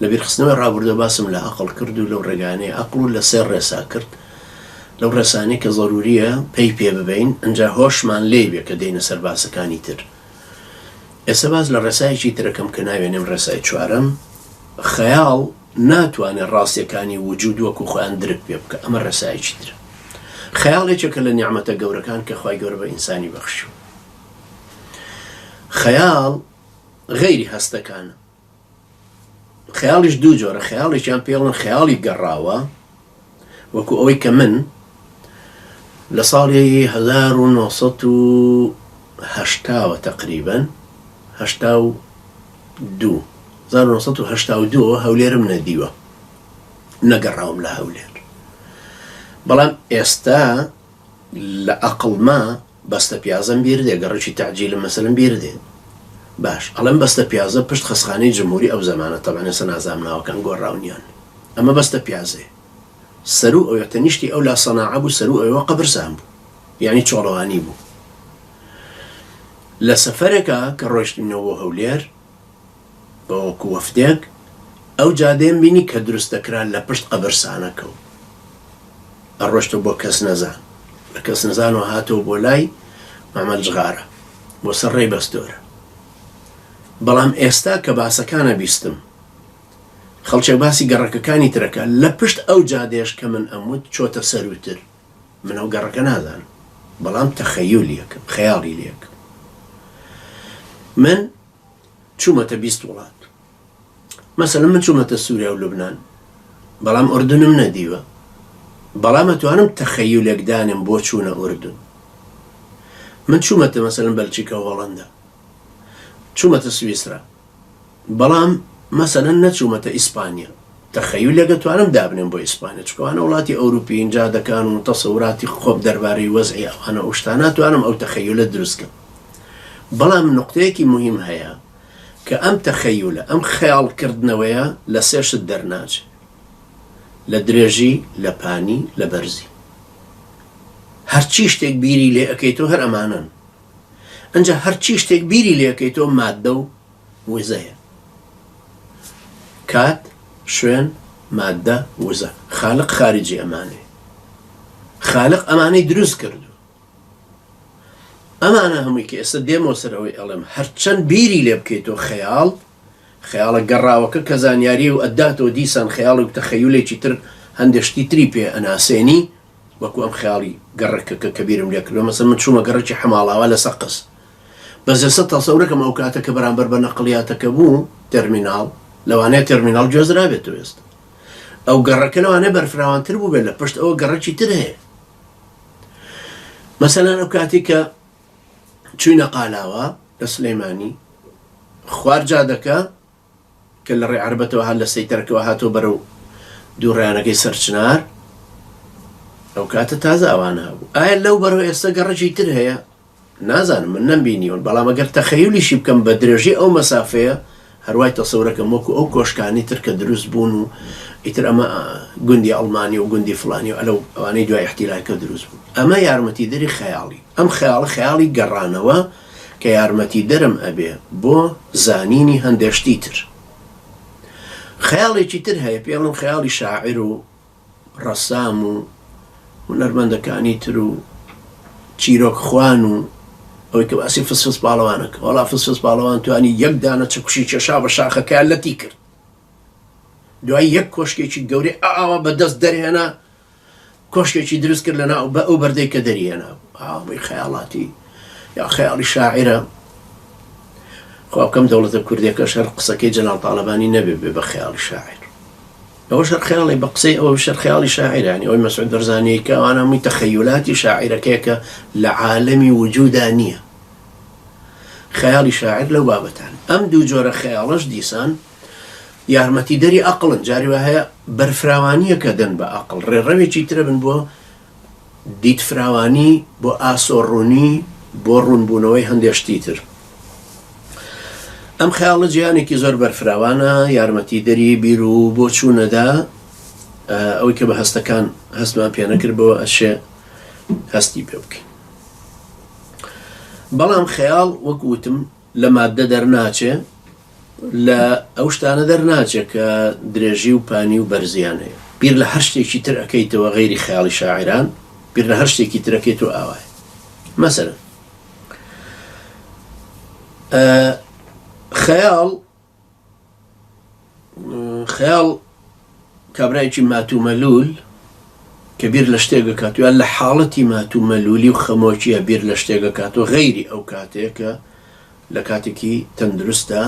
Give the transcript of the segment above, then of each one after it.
لە بیرخستنەوەی ڕابوردوە باسم لە ئەقڵ کرد و لەو ڕێگانەی ئەقڵ و لە سێ ڕێسا کرد لەو ڕێسانەی کە زەروریە پەی پێ ببەین ئنجا هۆشمان لێی بێ کە دێینە سەر باسەکانی تر. ئێستا باس لە ڕێسایەکی ترەکەم کە ناوێنێم ڕێسای چوارەم، خەیاڵ ناتوانێ ڕاستیەکانی وجود وەکو خۆیان درک پێ بکا ئەمە ڕێسایەکی ترە. خەیاڵ یەکێکە لە نیعمەتە گەورەکان کە خوای گەورە بە ئینسانی بەخشیوە. خەیاڵ غەیری هەستەکانە. خەیاڵیش دوو جۆرە، خەیاڵێکیان پێڵن خەیاڵی گەڕاوە، وەکو ئەوەی کە من لە ساڵی 1970ەوە تقریبا 82 1982 هەولێرم نەدیوە نەگەڕاوم لە هەولێر بەڵام ئێستا لە ئەقڵما بەستە پیازەم بیر دێ گەڕەکی تەعجیلم مەسەلەن بیر دێ باش ئەڵێم بەستە پیازە پشت خەسخانەی جمهوری ئەو زەمانە تەبعەن ئێستا نازانم ناوەکان گۆڕاون یان ئەمە بەستە پیازەیە سەروو ئەوێ تەنیشتی ئەو لا سەناعە بوو سەروو ئەوێوە قەبرسان بوو یعنی چۆڵەوانی بوو لە سەفەرێکا کە ڕۆیشتینەوە بۆ هەولێر بە وەکو وەفدێک ئەو جادەیەم بینی کە دروست دەکرا لە پشت قەبرسانەکەو ئەڕۆشتەوە بۆ کەسنەزان لە کەسنەزانەوە هاتەوە بۆ لای مامە جغارە بۆ سەر ڕێی بەستۆرە بەڵام ئێستا کە باسەکانە بیستم خەڵکێک باسی گەڕەکەکانی ترەکە لە پشت ئەو جادەیەش کە من ئەموت چۆتە سەروتر من ئەو گەڕەکە نازانم بەڵام تەخەیولی ئەکەم خەیاڵی لێ ئەکەم من چوومەتە 20 وڵات مەسەلەن من چوومەتە سووریا و لوبناان بەڵام ئوردنم نەدیوە بەڵام ئەتوانم تەخەیولێک دانێم بۆ چوونە ئوردن من چوومەتە مەسەلەن بەلجیکا و هۆڵەندا چوومەتە سویسرا بەڵام مەسەلەن نەچوومەتە ئیسپانیا تەخەیولێک ئەتوانم دابنێم بۆ ئیسپانیا چونکە ئەوانە وڵاتی ئەوروپیین جادەکان و تەسەوراتی خۆم دەربارەی وەزعی ئەوانە ئەو شتانە ئەتوانم ئەو تەخەیولە دروست کەم بەڵام نوقتەیەکی موهیم هەیە کە ئەم تەخەیولە ئەم خەیاڵ کردنەوەیە لە سێ شت دەرناچێ لە درێژی لە پانی لە بەرزی هەرچی شتێک بیری لێ ئەکەیتەوە هەر ئەمانەن ئەنجا هەرچی شتێک بیری لێ ئەکەیتەوە ماددە و وزەیە. کات، شوێن، ماددە، وزە. خالق خارجی ئەمانەیە. خالق ئەمانەی دروست کردووە. ئەمانە هەمووی کە ئێستا دێمەوە سەر ئەوەی ئەڵێم هەرچەند بیری لێ بکەیتەوە خەیاڵ، خەیاڵە گەڕاوەکە کە زانیاری و ئەداتەوە دیسان خەیاڵی و تەخەیولێکی تر هەندێ شتی تری پێ ئەناسێنی وەکو ئەم خەیاڵی گەڕەکەکە کە بیرم لێ کردووە مەسەلەن من چوومە گەڕەکی حەماڵاوا لە سەقز بەس ئێستا تەسەورەکەم ئەو کاتە کە بەرامبەر بە نەقڵیاتەکە بوو تێرمیناڵ لەوانەیە تێرمیناڵ گوێزرابێتەوە ئێستا ئەو گەڕەکە لەوانەیە بەرفراوانتر بووبێت لە پشت ئەوە گەڕەکی تر هەیە مەسەلەن ئەو کاتی کە چوینە قالاوە لە سلەیمانی خوار جادەکە کە لە ڕێی عەربەتەوە هات لە سەیتەرەکەوە هاتەوە بەرەو دووڕیانەکەی سەرچنار ئەو کاتە تازە ئەوانە هەبوو ئایا لەو بەرەوە ئێستا گەڕەکی تر هەیە نازانم من نەمبینیون بەڵام ئەگەر تەخەیولیشی بکەم بە درێژی ئەو مەسافەیە هەروای تەسەورەکەم وەکو ئەو کۆشکانی تر کە دروست بوون و ئیتر ئەمە گوندی ئەڵمانی و گوندی فلانی و ئەلەو ئەوانەی دوای احتیلال کە دروست بوون ئەمە یارمەتیدەری خەیاڵی ئەم خەیاڵە خەیاڵی گەڕانەوە کە یارمەتیدەرم ئەبێ بۆ زانینی هەندێ شتی تر. خەیاڵێکی تر هەیە پێی ئەڵێن خەیاڵی شاعیر و ڕەسام و هونەرمەندەکانی تر و چیرۆک خوان و ئەوەی کە باسی فسفس پاڵەوانەکە وەڵا فسفس پاڵەوان توانی یەک دانە چەکوشی کێشا بە شاخەکەیان لەتی کرد دوای یەک کۆشکێکی گەورەی ئاوا بە دەست دەرهێنا کۆشکێکی دروست کرد لەناو بە ئەو بەردەی کە دەریهێنا ئاوی خەیاڵاتی یا خەیاڵی شاعیرە خوا بکەم دەوڵەتە کوردیەکەش هەر قسەکەی جەلال تاڵەبانی نەبێ بێ بە خەیاڵی شاعیر ئەوەش هەر خەیاڵی بە قسەی ئەوە شەر خەیاڵی شاعیرانی ئەوەی مەسعود بەرزانیی کە ئەوانە هەمووی تەخەیولاتی شاعیرەکەیە کە لە عالەمی وجودا نییە خەیاڵی شاعیر لەو بابەتان ئەم دوو جۆرە خەیاڵەش دیسان یارمەتیدەری ئەقڵن، جاری وا هەیە بەرفراوانییەکە دەن بە ئەقڵ، ڕێڕەوێکی ترە بن بۆ دیدفراوانی، بۆ ئاسۆ ڕوونی، بۆ ڕوونبوونەوەی هەندێ شتی تر. ئەم خەیاڵە جیهانێکی زۆر بەرفراوانە، یارمەتیدەری بیر و بۆچوونەدا، ئەوەی کە بە هەستەکان هەستمان پێ نەکرد بەوە ئەشێ هەستی پێ بکەین. بەڵام خەیاڵ وەک وتم لە ماددە دەرناچێ. لە ئەو شتانە دەرناچێت کە درێژی و پانی و بەرزیان هەیە. بیر لە هەر شتێکی تر ئەکەیتەوە غەیری خەیاڵی شاعیران، بیر لە هەر شتێکی تر ئەکەیتەوە ئاوایە. مەسەلەن خەیاڵ خەیاڵ کابرایەکی ماتومەلول کە بیر لە شتێک ئەکات و یان لە حاڵەتی ماتومەلولی و خەمۆکیە بیر لە شتێک ئەکات و غەیری ئەو کاتەیە کە لە کاتێکی تەندروستدا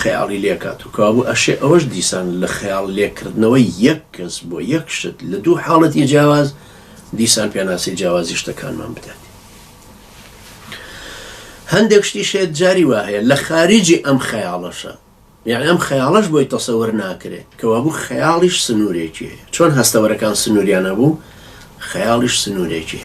خەیاڵی لێکات و کەوابوو ئەشێ ئەوەش دیسان لە خەیاڵ لێکردنەوەی یەک کەس بۆ یەک شت لە دوو حاڵەتی جیاواز دیسان پێناسەی جیاوازی شتەکانمان بدات. هەندێک شتیش هەیە جاری وا هەیە لە خاریجی ئەم خەیاڵەشە یعنی ئەم خەیاڵەش بۆی تەسەور ناکرێت کەوابوو خەیاڵیش سنوورێکی هەیە چۆن هەستەوەرەکان سنووریان هەبوو خەیاڵیش سنوورێکی.